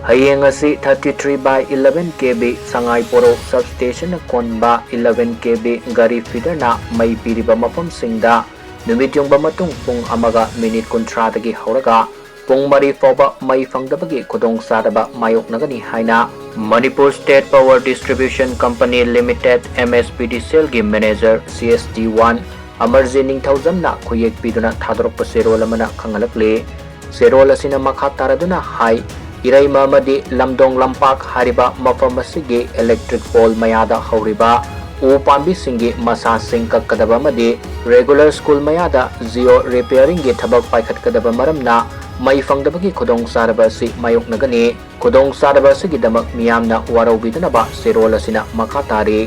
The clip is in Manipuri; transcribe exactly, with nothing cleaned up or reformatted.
ꯍꯌꯦꯡ ꯑꯁꯤ thirty three by eleven K V ꯁꯉꯥꯏ ꯄꯣꯔꯧ substationꯅ ꯀꯣꯟꯕ eleven K V ꯒꯥꯔꯤ feederꯅ ꯃꯩ ꯄꯤꯔꯤꯕ ꯃꯐꯝꯁꯤꯡꯗ ꯅꯨꯃꯤꯠ ꯌꯨꯡꯕ ꯃꯇꯨꯡ ꯄꯨꯡ ꯑꯃꯒ ꯃꯤꯅꯤꯠ ꯀꯨꯟꯊ꯭ꯔꯥꯗꯒꯤ ꯍꯧꯔꯒ ꯄꯨꯡ ꯃꯔꯤ ꯐꯥꯎꯕ ꯃꯩ ꯐꯪꯗꯕꯒꯤ ꯈꯨꯗꯣꯡꯆꯥꯗꯕ ꯃꯥꯌꯣꯛꯅꯒꯅꯤ ꯍꯥꯏꯅ Manipur State Power Distribution Company Limited, M S P D Cellꯒꯤ manager C S T one Amarjeet ꯅꯤꯡꯊꯧꯖꯝꯅ ꯈꯨꯌꯦꯛ ꯄꯤꯗꯨꯅ ꯊꯥꯗꯣꯔꯛꯄ ꯆꯦꯔꯣꯜ ꯑꯃꯅ ꯈꯪꯍꯜꯂꯛꯂꯤ꯫ ꯆꯦꯔꯣꯜ ꯑꯁꯤꯅ ꯃꯈꯥ ꯇꯥꯔꯗꯨꯅ ꯍꯥꯏ, ꯏꯔꯩꯃ ꯑꯃꯗꯤ ꯂꯝꯗꯣꯡ ꯂꯝꯄꯥꯛ ꯍꯥꯏꯔꯤꯕ ꯃꯐꯝ ꯑꯁꯤꯒꯤ electric pole ꯃꯌꯥꯗ ꯍꯧꯔꯤꯕ ꯎ ꯄꯥꯝꯕꯤꯁꯤꯡꯒꯤ ꯃꯁꯥꯁꯤꯡ ꯀꯛꯀꯗꯕ ꯑꯃꯗꯤ regular school ꯃꯌꯥꯗ geo repairingꯒꯤ ꯊꯕꯛ ꯄꯥꯏꯈꯠꯀꯗꯕ ꯃꯔꯝꯅ ꯃꯩ ꯐꯪꯗꯕꯒꯤ ꯈꯨꯗꯣꯡꯆꯥꯗꯕ ꯑꯁꯤ ꯃꯥꯌꯣꯛꯅꯒꯅꯤ꯫ ꯈꯨꯗꯣꯡꯆꯥꯗꯕ ꯑꯁꯤꯒꯤꯗꯃꯛ ꯃꯤꯌꯥꯝꯅ ꯋꯥꯔꯧꯕꯤꯗꯅꯕ ꯆꯦꯔꯣꯜ ꯑꯁꯤꯅ ꯃꯈꯥ ꯇꯥꯔꯤ꯫